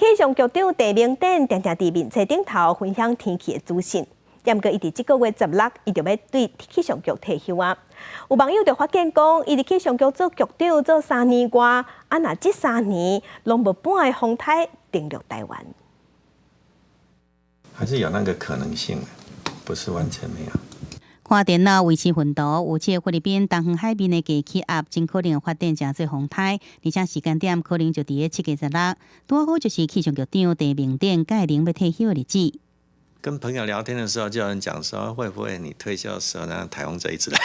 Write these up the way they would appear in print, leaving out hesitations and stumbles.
氣象局長鄭明典定定佇面冊頂頭分享天氣的資訊。毋過伊佇這個月16，伊就欲對氣象局退休啊。有網友就發現講，伊佇氣象局做局長做3年外，啊若這三年攏無半个風颱登陸台灣。還是有那個可能性，不是完全沒有。看電腦衛星雲圖，預測菲律賓東方海面的低氣壓真可能發展成做風颱，而且時間點可能就佇咧7月16，拄好就是氣象局長鄭明典屆齡欲退休的日子。跟朋友聊天的時候，就有人講說，會不會你退休的時候，呢颱風就一直來？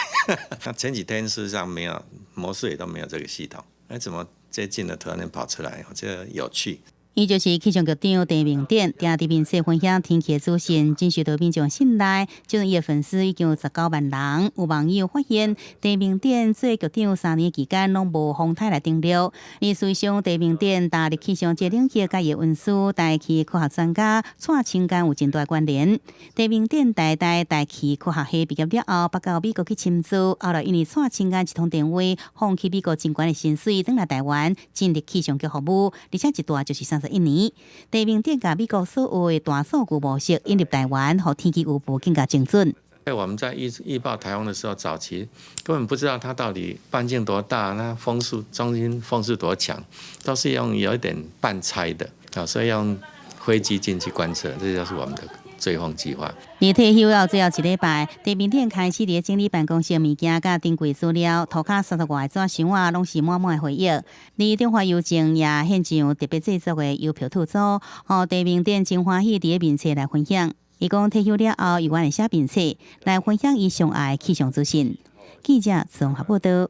那前幾天事實上沒有模式，也都沒有這個系統，哎，怎麼最近呢突然間跑出來？我覺得有趣。伊就是氣象局長鄭明典，定佇面冊分享天氣的資訊，真受到民眾信賴。這陣伊的粉絲已經有19萬人。有網友發現，鄭明典做局長3年期間攏無風颱來登陸。而事實上，鄭明典踏入氣象這領域，佮伊的恩師大氣科學專家蔡清江有真大關聯。鄭明典台大大氣科學系畢業了後，北到美國去深造，後來因為蔡清江一通電話，放棄美國真懸的薪水，轉來台灣進入氣象局服務，而且一蹛就是31年。鄭明典共美國所學的大數據模式引入台灣，予天氣預報更加精準。在我們在預報颱風的時候，早期根本不知道它到底半徑多大，那風速中心風速多強，都是用有一點半猜的啊，所以用飛機進去觀測，這就是我們的追風計劃。佇退休後最後一禮拜，鄭明典開始佇整理辦公室物件、佮珍貴資料，塗跤30外個紙箱仔，攏是滿滿的回憶。而中華郵政也獻上特別製作的郵票套組，予鄭明典真歡喜佇咧面冊來分享。伊講退休了後，猶原會寫面冊來分享伊上愛的氣象資訊。記者綜合報道。